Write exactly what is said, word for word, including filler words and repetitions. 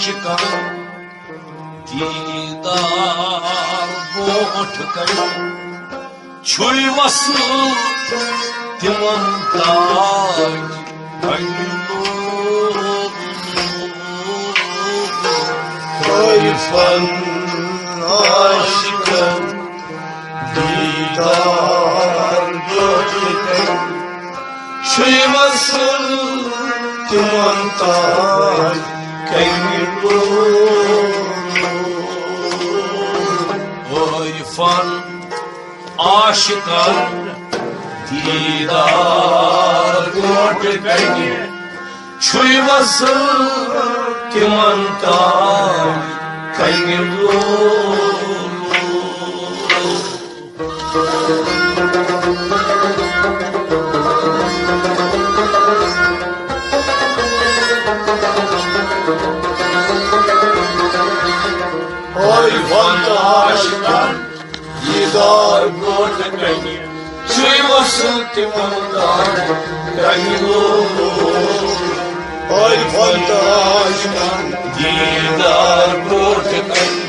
شکن دیدار برونٹھ کنہِ چھُے وصل تِمن تاج کنہِ لوگ۔ عارفن عاشقن دیدار برونٹھ کنہِ چھُے وصل تِمن تاج کنہِ لوگ۔ عارفن عاشقن دیدار برونٹھ کنہِ چھُے وصل تِمن تاج کنہِ لوگ۔ عارفن عاشقن دیدار برونٹھ کنہِ چھُے وصل تِمن تاج کنہِ لوگ۔ عارفن عاشقن دیدار برونٹھ کنہِ